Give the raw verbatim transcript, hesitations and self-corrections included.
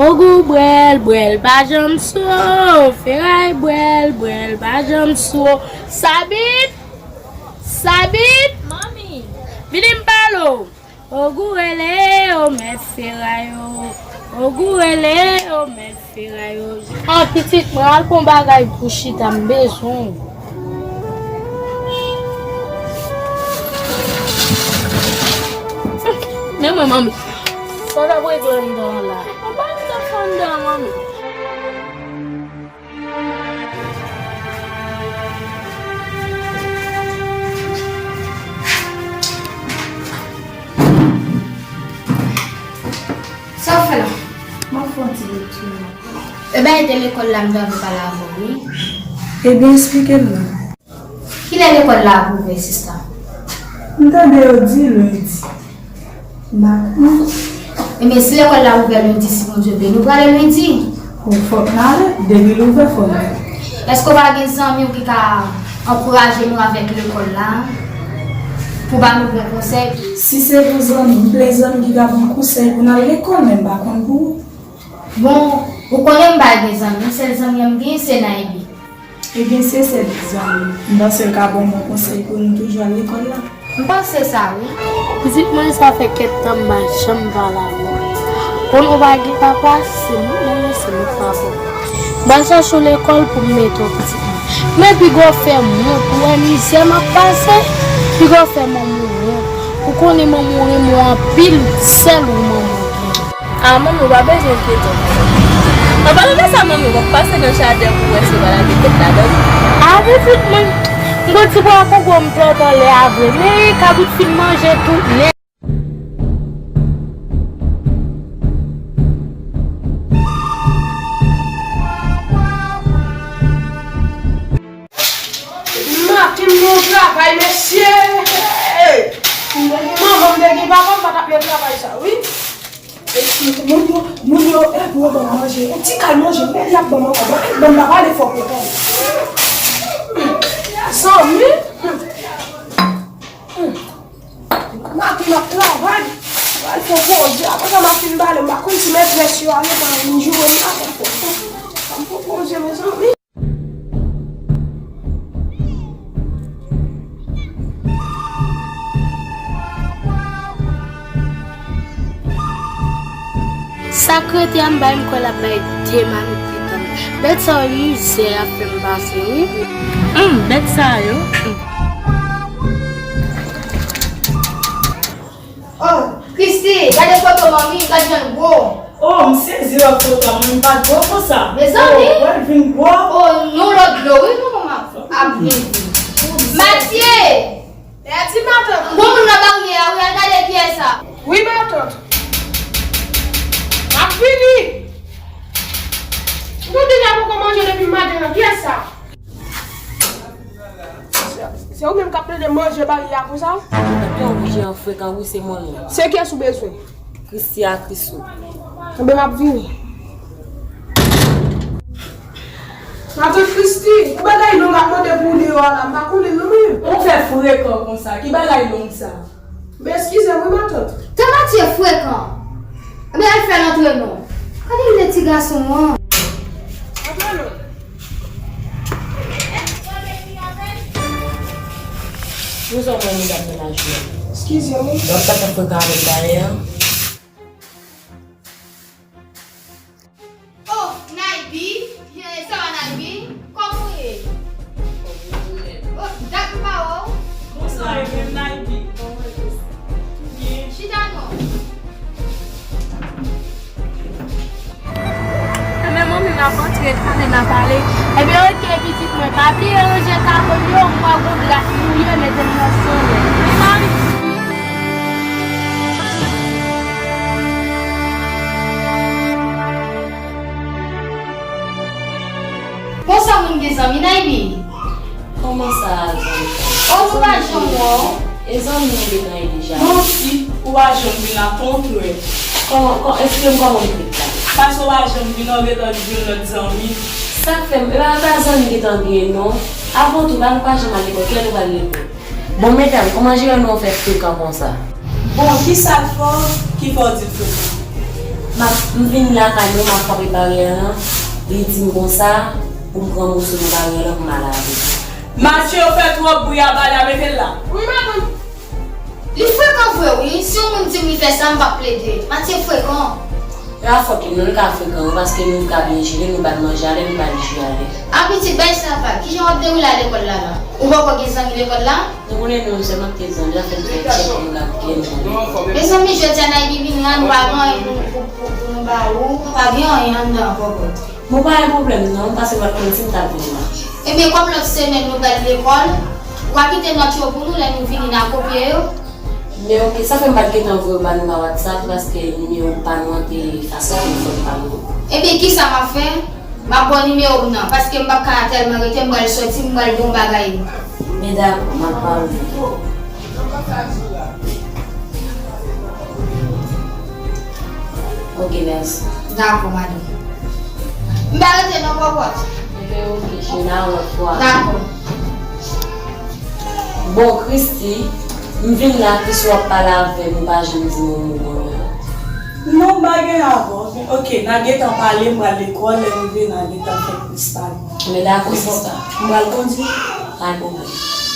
Ogou bwè l, bwè l pa janm sou. Feray bwè l, bwè l pa janm sou. Sabit! Sabit! Manmi! Vini m pale w. Ogou rele yo mèt feray yo. Ogou rele yo mèt feray yo. Ah, pitit mwen, al pran bagay pou chita, m bezwen w. Men mwen, manmi. Sa w t ap regle anndan an la? Mwen pa wè sa k fè anndan an, manmi. Sa w fè la? M ap fè yon ti lekti, non. Ebyen, e te lekòl la m t anvi pale avè w, wi. Ebyen, esplike m non. Kilè lekòl la ap ouvè, sista? M tande yo di lendi. M pa konn. Ebyen, si lekòl la ouvè lendi, si Bondye vle, nou prale lendi. Bon, fòk n ale. Depi l ouvè, fòk n ale. Èske w pa gen zanmi w ki ka ankouraje nou avèk lekòl la? Pou ba nou bon konsèy? Si se pou zanmi, m plen zanmi ki ka ban m konsèy pou n al lekòl, men m pa konn pou ou. Bon, ou konnen m pa gen zanmi, sèl zanmi m gen, se Naybi. Ebyen, se sèl zanmi m. M panse l ka ban w bon konsèy pou nou toujou al lekòl la. M panse sa, wi. Pitit mwen, sa fè kèk tan m pa janm pale avè w. Konnen w pa gen papa, se mwen menm, se mwen k papa w. M pral chache w lekòl pou m mete w, pitit mwen. Men piga w fè m wont, ou wè mizè m ap pase? Piga w fè manman w wont. Ou konnen manman w renmen w anpil, sèl ou manman w gen. Ah, manmi, w pa bezwen enkyete w. An palan de sa, manmi, w ap pase nan jaden pou w wè si w pa lage tèt ladan l. Ah, pitit mwen, m gon ti bwa kongo m pèdi anlè a vre. Men kabrit fin manje tout nèt. Maten m nan travay, mesye. Manman m te gen papa m pa t ap nan travay sa, wi. Moun yo, moun yo, e, pou yo ban m manje. Yon ti kal manje, men y ap ban m ankò. Ban, ban m pa pale fò pou yo tande. Zanmi. Maten m ap travay. Pral fè poze. Apre sa, m ap fin bale. M pa konn si metrès yo ale pa vin joure m la. Ban m fè poze, mezanmi. Sa k rete a, m bay m kwè l ap bay de mamit pikan. Bèt sa yo, mizè y ap fè m pase, wi. Hum, bèt sa yo. Hum. Oh, Christy, gade foto manmi, gad jan l gwo. Oh, m sezi wè foto a, mwen m pa t gwo konsa. Mezanmi. Oh, wè l vin gwo. Oh, yon lòt dlo, wi, non, manman ap vin. Matye! Pèdi matant. Bon moun nan baryè a, wi, al gade kiyès sa. Wi, matant. M ap vini. Nou deja poko manje depi maten an, kiyès sa? Se, se ou menm k ap plede manje baryè a konsa? Mwen oblije an frekan wi, se mwen menm. Se kiyès ou bezwen? Christy a Chriso. Enben, m ap vini. Matant Christy, yon bagay long ap mande pou ou deyò a la, m pa konnen non mwen. Ou fè frekan konsa, ki bagay long sa? M eskize m wi, matant. Tè Matye frekan. Ebyen, al fè l antre non. Gade l de ti gason an. Antre non. Poze w mwen medam nan lajou a. Eskize m wi. Donk, sa fè frekan avèk dayè. Oh, Naybi, eh, sa va Naybi? Kòman w ye? Oh, dat m pa wè w. Bonswa, e menm Naybi. Byen. Chita non. Men manmi m ap antre, talè n a pale. Ebyen, oke, pitit mwen, pa bliye ranje kabo m yo, m wè gon dra ki mouye, mete l nan solèy. Wi, manmi. Konsa moun gen zanmi, Naybi? Kòman sa, zanmi? Oh, nou pa janm wè w. E zanmi nou gentan ye deja. Manti, ou pa janm vin la, kontrè. Kòman, kò-, esplike m kòman m fè sa? Paske ou pa janm vin, ou gentan vin yon lòt zanmi. Sa k fè m, e pa, pa zanmi gentan gen non. Avan tou, la nou pa janm al lekòl, kilè nou pral lekòl? Bon, medam, kòman jere nou fè frekan konsa? Bon, kisa l fè w ki fè w di l frekan? M ap, m vin lakay nou, m ap frape baryè an, li di m konsa pou m pran moso nan baryè lan pou m al lave. Matye, ou fè twòp bri a, ba la, mete l la. Wi, madanm. Li frekan vre wi, si yon moun di m li fè sa, m p ap plede. Matye frekan. E pa fòt li non, li ka frekan wi, paske nou ka byen jere, nou ba l manje alè, nou ba l ji alè. A pitit, bay sa vag, kijan w ap dewoule a lekòl la la? Ou poko gen zanmi lekòl la? Nou konnen nou sèlman te zanmi, sa fè m fè tchèk pou nou ka byen jere. Mezanmi, jodi a Naybi vini an, nou pa gen anyen pou, pou, pou, pou nou ba ou, nou pa gen anyen anndan an poko. Bon, pa gen pwoblèm non, paske m pa t konn si m t ap vin la. Ebyen, kòm lòt semèn nou pral lekòl, w a kite nòt yo pou nou, lè nou vini n a kopye yo. Men oke, sa fè m pa t gentan voye yo ba nou pa WhatsApp, paske nimewo pa nou an te efase telefòn pa nou. Ebyen, kisa m ap fè? M ap ba w nimewo m nan, paske m p ap ka tèlman rete, m pral sòti, m pral gen yon bagay. Men dakò, m ap ba w li. Oke, mèsi. Dakò, madanm. M pa rete non, pòpòt. Ebyen, oke, cheri, nan yon lòt fwa. Dakò. Bon, Christy, m vin la, Christy, w ap pale avè m, ou pa janm di m yon mo bò la. Non, m pa gen avè w. Oke, n a gentan pale, m pral lekòl, lè m rive, n a gentan fè plis pale. Men dakò, sista. M pral kondwi. Pa gen pwoblèm.